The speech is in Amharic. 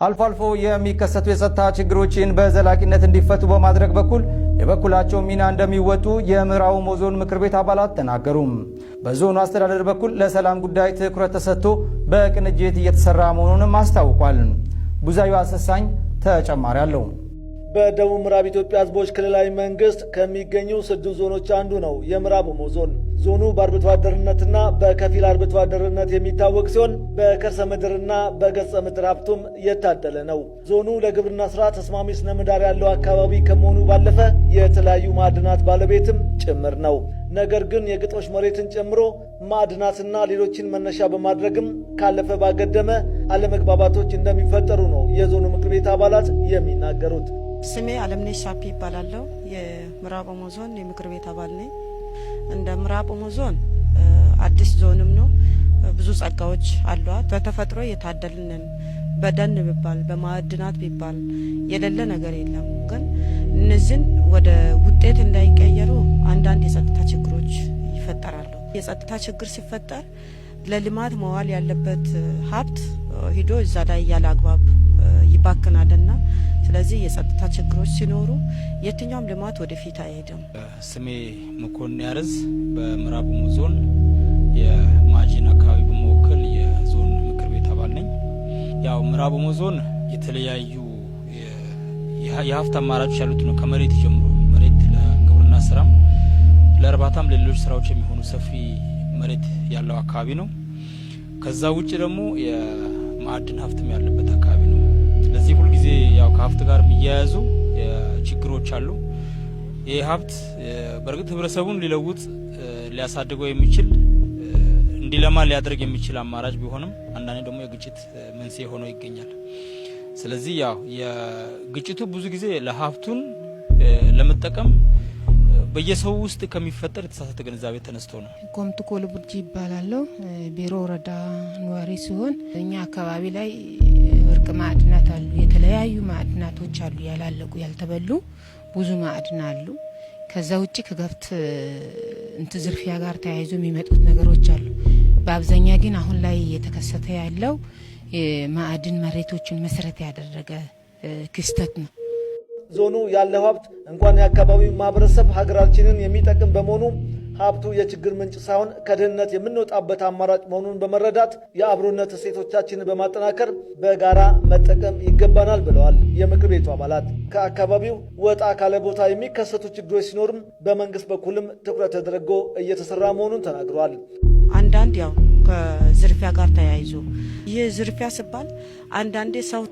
አልፎ አልፎ የሚከሰቱ የጸጥታ ችግሮችን በዘላቂነት እንዲፈቱ በማድረግ በኩል የበኩላቸው ሚና እንደሚወጡ የምዕራብ ኦሞ ዞን ምክር ቤት አባላት ተናገሩ። በዞኑ አስተዳደር በኩል ለሰላም ጉዳይ ትኩረት ተሰጥቶ በቅንጅት እየተሰራ መሆኑንም አስታውቋል። ቡዛዩ አሰሳኝ ተጨማሪ አለው። በደቡብ ምዕራብ ኢትዮጵያ ሕዝቦች ክልላዊ መንግስት ከሚገኙ ስድስት ዞኖች አንዱ ነው የምዕራብ ኦሞ ዞን። ዞኑ በአርብቶ አደርነትና በከፊል አርብቶ አደርነት የሚታወቅ ሲሆን፣ በከርሰ ምድርና በገጸ ምድር ሀብቱም የታደለ ነው። ዞኑ ለግብርና ስራ ተስማሚ ስነ ምህዳር ያለው አካባቢ ከመሆኑ ባለፈ የተለያዩ ማዕድናት ባለቤትም ጭምር ነው። ነገር ግን የግጦሽ መሬትን ጨምሮ ማዕድናትና ሌሎችን መነሻ በማድረግም ካለፈ ባገደመ አለመግባባቶች እንደሚፈጠሩ ነው የዞኑ ምክር ቤት አባላት የሚናገሩት። ስሜ አለምነሽ ሳፒ ይባላለሁ። የምዕራብ ኦሞ ዞን የምክር ቤት አባል ነኝ። እንደ ምዕራብ ኦሞ ዞን አዲስ ዞንም ነው። ብዙ ጸጋዎች አሏት። በተፈጥሮ የታደልንን በደን ቢባል፣ በማዕድናት ቢባል የሌለ ነገር የለም። ግን እነዚህን ወደ ውጤት እንዳይቀየሩ አንዳንድ የጸጥታ ችግሮች ይፈጠራሉ። የጸጥታ ችግር ሲፈጠር ለልማት መዋል ያለበት ሀብት ሂዶ እዛ ላይ ያለ አግባብ ይባክናልና፣ ስለዚህ የጸጥታ ችግሮች ሲኖሩ የትኛውም ልማት ወደፊት አይሄድም። ስሜ መኮንን ያርዝ፣ በምዕራብ ኦሞ ዞን የማጂን አካባቢ በመወከል የዞን ምክር ቤት አባል ነኝ። ያው ምዕራብ ኦሞ ዞን የተለያዩ የሀብት አማራጮች ያሉት ነው። ከመሬት ጀምሮ መሬት ለግብርና ስራም፣ ለእርባታም፣ ለሌሎች ስራዎች የሚሆኑ ሰፊ መሬት ያለው አካባቢ ነው። ከዛ ውጭ ደግሞ የማዕድን ሀብትም ያለበት አካባቢ ነው። ስለዚህ ሁልጊዜ ያው ከሀብት ጋር የሚያያዙ ችግሮች አሉ። ይህ ሀብት በእርግጥ ህብረተሰቡን ሊለውጥ፣ ሊያሳድገው የሚችል፣ እንዲለማ ሊያደርግ የሚችል አማራጭ ቢሆንም አንዳንዴ ደግሞ የግጭት መንስኤ ሆኖ ይገኛል። ስለዚህ ያው የግጭቱ ብዙ ጊዜ ለሀብቱን ለመጠቀም በየሰው ውስጥ ከሚፈጠር የተሳሳተ ግንዛቤ ተነስቶ ነው። ኮምቱ ኮልቡርጂ ይባላለሁ። ቢሮ ወረዳ ነዋሪ ሲሆን እኛ አካባቢ ላይ ወርቅ ማዕድናት አሉ። የተለያዩ ማዕድናቶች አሉ። ያላለቁ፣ ያልተበሉ ብዙ ማዕድን አሉ። ከዛ ውጭ ከከብት እንት ዝርፊያ ጋር ተያይዞ የሚመጡት ነገሮች አሉ። በአብዛኛ ግን አሁን ላይ እየተከሰተ ያለው ማዕድን መሬቶችን መሰረት ያደረገ ክስተት ነው። ዞኑ ያለው ሀብት እንኳን የአካባቢው ማህበረሰብ ሀገራችንን የሚጠቅም በመሆኑ ሀብቱ የችግር ምንጭ ሳይሆን ከድህነት የምንወጣበት አማራጭ መሆኑን በመረዳት የአብሮነት እሴቶቻችንን በማጠናከር በጋራ መጠቀም ይገባናል ብለዋል የምክር ቤቱ አባላት። ከአካባቢው ወጣ ካለ ቦታ የሚከሰቱ ችግሮች ሲኖርም በመንግስት በኩልም ትኩረት ተደርጎ እየተሰራ መሆኑን ተናግረዋል። አንዳንድ ያው ከዝርፊያ ጋር ተያይዞ፣ ይህ ዝርፊያ ሲባል አንዳንዴ ሰው